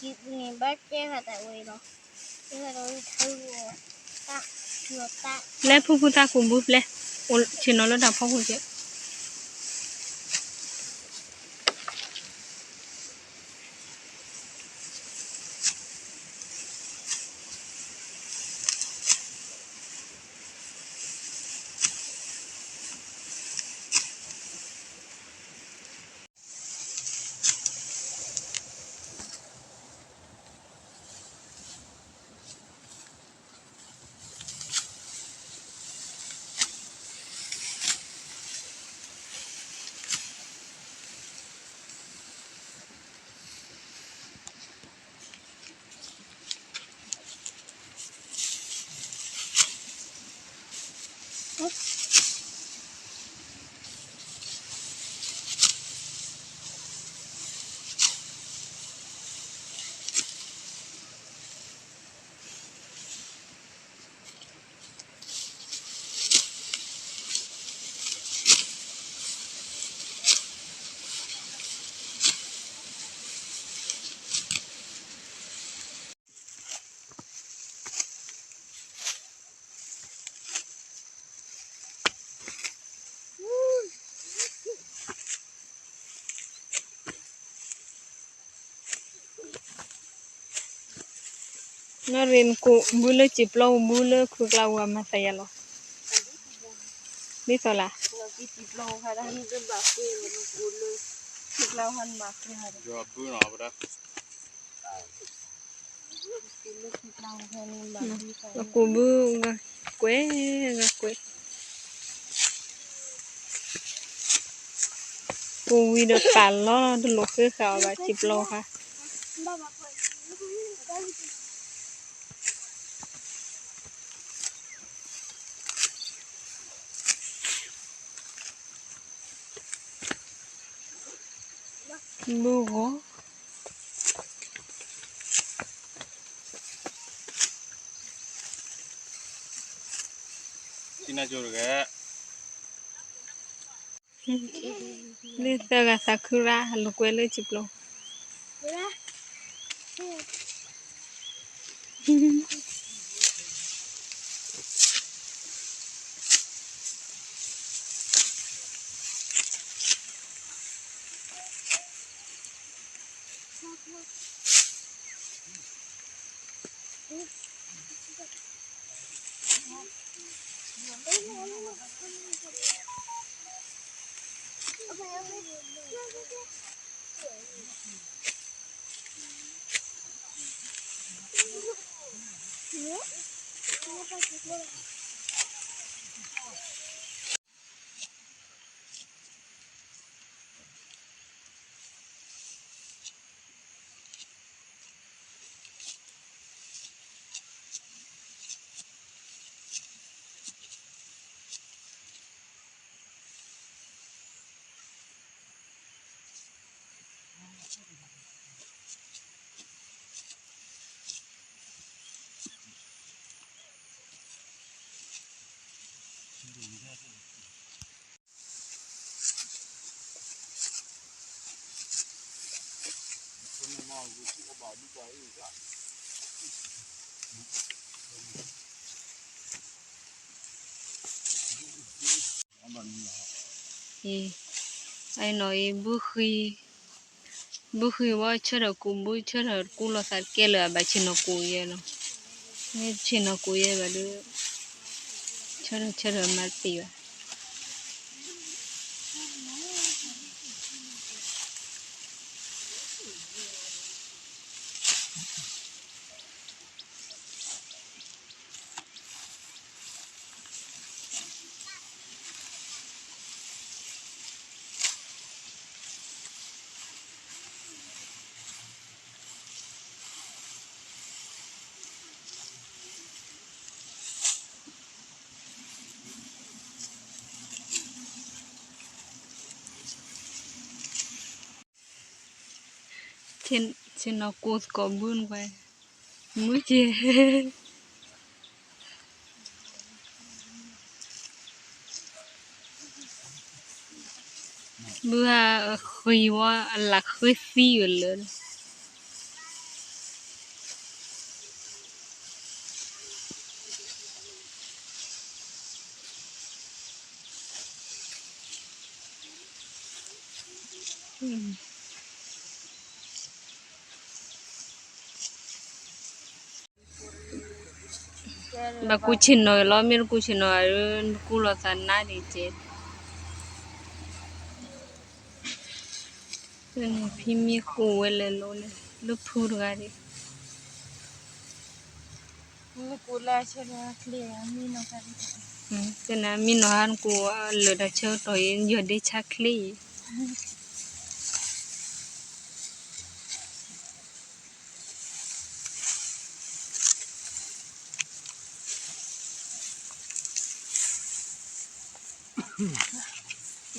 န့ၣ်ဘၣ်တဲဃာ်တၢ်ဝဲလီၤ. လၢဖုဖုသးကူးဘုဖျဲၣ်, အိၣ်ဆ့ၣ်နီၤလၢတၢ်ဖီခိၣ်ကဲး. နီၢ်ရ့ၣ် နကူးဘုလၢစံာ်ပျီ ဘုလၢခုၣ်ကျါဝဲ မၤသးယၤလီၤ. ဒ်သိးလၢ အကူးဘု ကွဲး ကွဲး ကူးဝံၤဒီးကးလီၤ တလိၣ်ဃ့ဃာ်အီၤဘၣ် စံာ်ပျီခါ. ဘုဂီၤ လၢသၢဂၤသးခုရၣ် လိာ်ကွဲလၢစံာ်ပျီ. အံၤ အနီၤအံၤ ဘုဃံ ဘုဃံဝဲ ဆၢထၢၣ်ကူးဘု ဆၢထၢၣ်ကူးလိာ်သးတကဲလၢၤ အဘၣ်ဆ့ၣ်နီၤကူးယဲလီၤ. မ့ၢ်ဆ့ၣ်နီၤကူးယဲဘၣ်ဒီး ဆၢထၢၣ် ဆၢထၢၣ်မၤတသ့ဘၣ်. ဆ့ၣ်နီၤကူးသကိးဘုနကွၢ်, မုၢ်က့ၤ ဘုဟါအဃံဝဲ အလၢ်ဃ့သံဝဲလၢ ဘၣ်ကူဆ့ၣ်နီၤလီၤ, မ့ၢ်တကူဆ့ၣ်နီၤ ကူလိာ်သးနါဒံးကဲး. ဖံမံကူဝဲလဲၤလိန့ၣ် လၢဖုတဂၤဒံး. မံကူလၢဆၢချ့, မံနီၤဟါနကူလၢတၢ်ဆၢကတီၢ်အံၤ ယီၢ်ဒ့ဆါချ့အံၤ.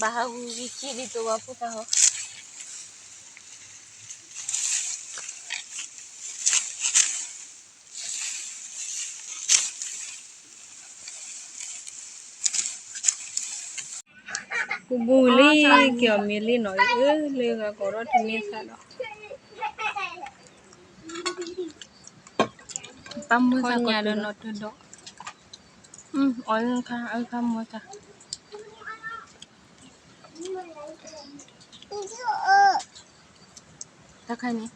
ဘၣ်ဟးဂူာ်ဂံၢ်ခံဒ်သိးဝဲဖိသၣ်ဟီ. ကူဘူလံ, က့ၤအီၤမ့ၢ်လံနီၤ, အၢ လၢဂၤကီးထီၣ်တမ့ၢ်သးဒီး ပၢ်မုၢ်သၣ်ကီးညါဒီးနီၤတဒီး, အီၣ်ခါ အၢခါမုၢ်သၣ် တခါန့ၣ်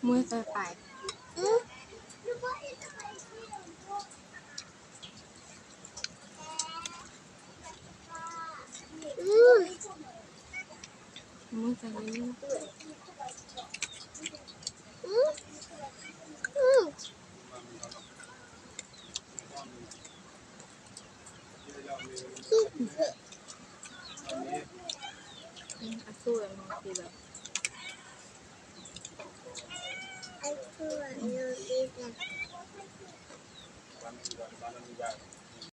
မုၢ်သၣ်ပာ် မုၢ်သၣ်န့ၣ် အသိၣ်ဝဲမၤသံလီၤ, အသိၣ်ဝဲမၤသံလီၤ.